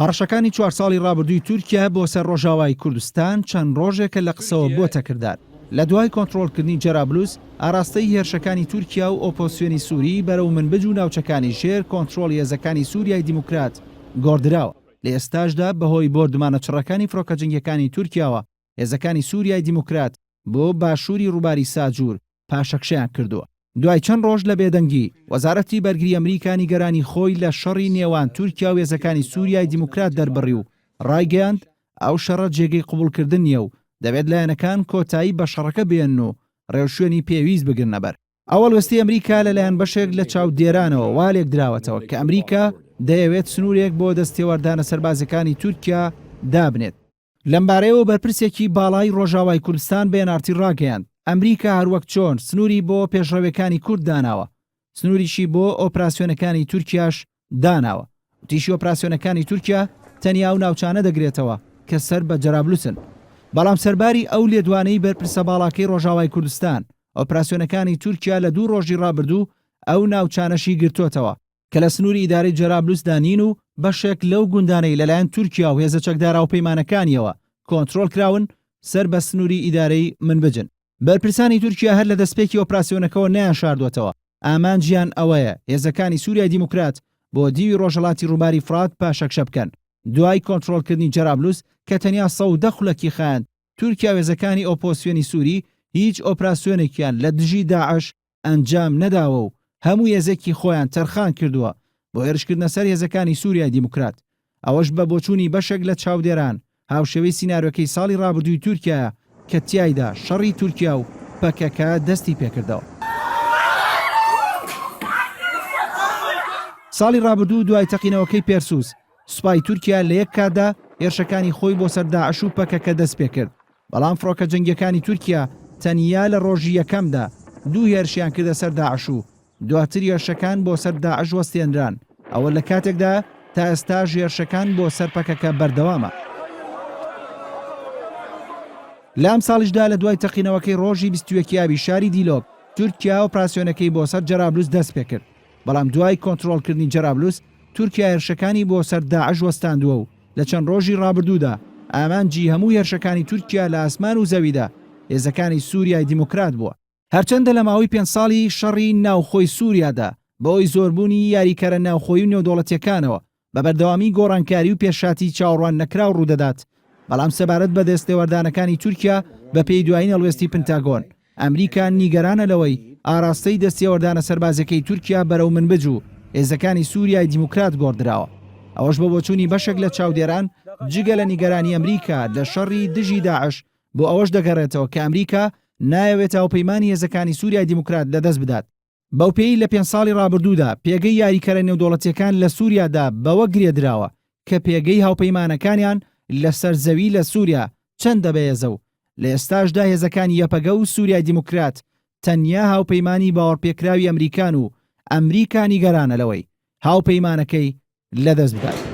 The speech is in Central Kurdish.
هەڕەشەکانی چوار ساڵی ڕابردووی تورکیا بۆ سەر ڕۆژاوای کوردستان چەند ڕۆژێکە لە قسەوە بۆتە کردار. لە دوای کۆنتڕۆڵکردنی جەرابلوس، ئاراستەی هێرشەکانی تورکیا و ئۆپۆزسیۆنی سوری بەرەو منبج و ناوچەکانی ژێر کۆنتڕۆڵی هێزەکانی سوریای دیموکرات گۆڕدراوە. لە ئێستاشدا بەهۆی بۆردومانە چڕەکانی فڕۆکە جەنگیەکانی تورکیاوە هێزەکانی سوریای دیموکرات بۆ باشوری ڕوباری ساجور پاشەکشەیان کردووە. دوای چەند ڕۆژ لە بێدەنگی، وەزارەتی بەرگری ئەمریکا نیگەرانی خۆی لە شەڕی نێوان تورکیا و هێزەکانی سوریای دیموکرات دەربڕی و ڕایگەیاند، ئەو شەڕە جێگەی قبوڵکردن نییە و دەبێت لایەنەکان کۆتایی بە شەڕەکە بێنن و ڕێوشوێنی پێویست بگرنەبەر. ئەو هەڵوێستەی ئەمریکا لەلایەن بەشێک لە چاودێرانەوە وا لێکدراوەتەوە کە ئەمریکا دەیەوێت سنوورێک بۆ دەستێوەردانە سەربازییەکانی تورکیا دابنێت. لەمبارەیەوە بەرپرسێکی باڵای ڕۆژاوای کوردستان بە ئێن ئاڕ تی ڕاگەیاند، ئەمریکا هەروەک چۆن سنووری بۆ پێشڕەویەکانی کورد داناوە، سنووریشی بۆ ئۆپراسیۆنەکانی تورکیاش داناوە. وتیشی ئۆپراسیۆنەکانی تورکیا تەنیا ئەو ناوچانە دەگرێتەوە کە سەر بە جەرابلوسن. بەڵام سەرباری ئەو لێدوانەی بەرپرسە باڵاکەی ڕۆژاوای کوردستان، ئۆپراسیۆنەکانی تورکیا لە دوو ڕۆژی ڕابردوو ئەو ناوچانەشی گرتۆتەوە، کە لە سنووری ئیدارەی جەرابلوسدا نین و بەشێک لەو گوندانەی لەلایەن تورکیا و هێزە چەکدارە هاوپەیمانەکانیەوە کۆنترۆڵ کراون، سەر بە سنووری ئیدارەی منبجن. بەرپرسانی تورکیا هەر لە دەستپێکی ئۆپراسیۆنەکەوە نەیانشاردووەتەوە، ئامانجیان ئەوەیە هێزەکانی سوریای دیموکرات بۆ دیوی ڕۆژهەڵاتی ڕووباری فڕات پاشەکشە بکەن. دوای کۆنترۆڵکردنی جەرابلوس کە تەنیا 110 خولەکی خایاند، تورکیا و هێزەکانی ئۆپۆزسیۆنی سوری هیچ ئۆپراسیۆنێکیان لە دژی داعش ئەنجام نەداوە و هەموو هێزێکی خۆیان تەرخان کردووە بۆ هێرشکردنە سەر هێزەکانی سوریای دیموکرات. ئەوەش بە بۆچوونی بەشێک لە چاودێران هاوشێوەی سیناریۆکەی ساڵی ڕابردووی تورکیایە کە تیایدا شەڕی تورکیا و پەکەکە دەستی پێکردەوە. ساڵی ڕابردوو دوای تەقینەوەکەی پێرسوس، سوپای تورکیا لە یەک کاتدا هێرشەکانی خۆی بۆ سەر داعش و پەکەکە دەستپێکرد، بەڵام فڕۆکە جەنگییەکانی تورکیا تەنیا لە ڕۆژی یەکەمدا دوو هێرشیان کردە سەر داعش و دواتر هێرشەکان بۆ سەر داعش وەستێنران، ئەوە لە کاتێکدایە تا ئێستاش هێرشەکان بۆ سەر پەکەکە بەردەوامە. لە ئەمساڵیشدا لە دوای تەقینەوەکەی ڕۆژی 21 ی ئابی شاری دیلۆک، تورکیا ئۆپراسیۆنەکەی بۆ سەر جەرابلوس دەستپێکرد، بەڵام دوای کۆنترۆڵکردنی جەرابلوس، تورکیا هێرشەکانی بۆ سەر داعش وەستاندووە و لە چەند ڕۆژی ڕابردوودا ئامانجی هەموو هێرشەکانی تورکیا لە ئاسمان و زەویدا هێزەکانی سوریای دیموکرات بووە. هەرچەندە لە ماوەی پێنج ساڵی شەڕی ناوخۆی سوریادا بەهۆی زۆربوونی یاریکەرە ناوخۆیی و نێودەوڵەتییەکانەوە بە بەردەوامی گۆڕانکاری و پێشهاتی چاوەڕوان نەکراو ڕوودەدات، بەڵام سەبارەت بە دەستێوەردانەکانی تورکیا بەپێی دوایین هەڵوێستی پنتاگۆن، ئەمریکا نیگەرانە لەوەی ئاراستەی دەستێوەردانە سەربازیەکەی تورکیا بەرەو منبج و هێزەکانی سوریای دیموکرات گۆڕدراوە. ئەوەش بە بۆچوونی بەشێک لە چاودێران جگە لە نیگەرانی ئەمریکا لە شەڕی دژی داعش بۆ ئەوەش دەگەڕێتەوە کە ئەمریکا نایەوێت هاوپەیمانی هێزەکانی سوریای دیموکرات لەدەست بدات. بەوپێیەی لە پێنج ساڵی ڕابردوودا پێگەی یاریکەرە نێودەوڵەتییەکان لە سوریادا بەوە گرێدراوە کە پێگەی هاوپەیمانەکانیان لەسەر زەوی لە سوریا چەندە بەهێزە و لە ئێستاشدا هێزەکانی یەپەگە و سوریای دیموکرات تەنیا هاوپەیمانی باوەڕپێکراوی ئەمریکان و ئەمریکا نیگەرانە لەوەی هاوپەیمانەکەی لەدەست بدات.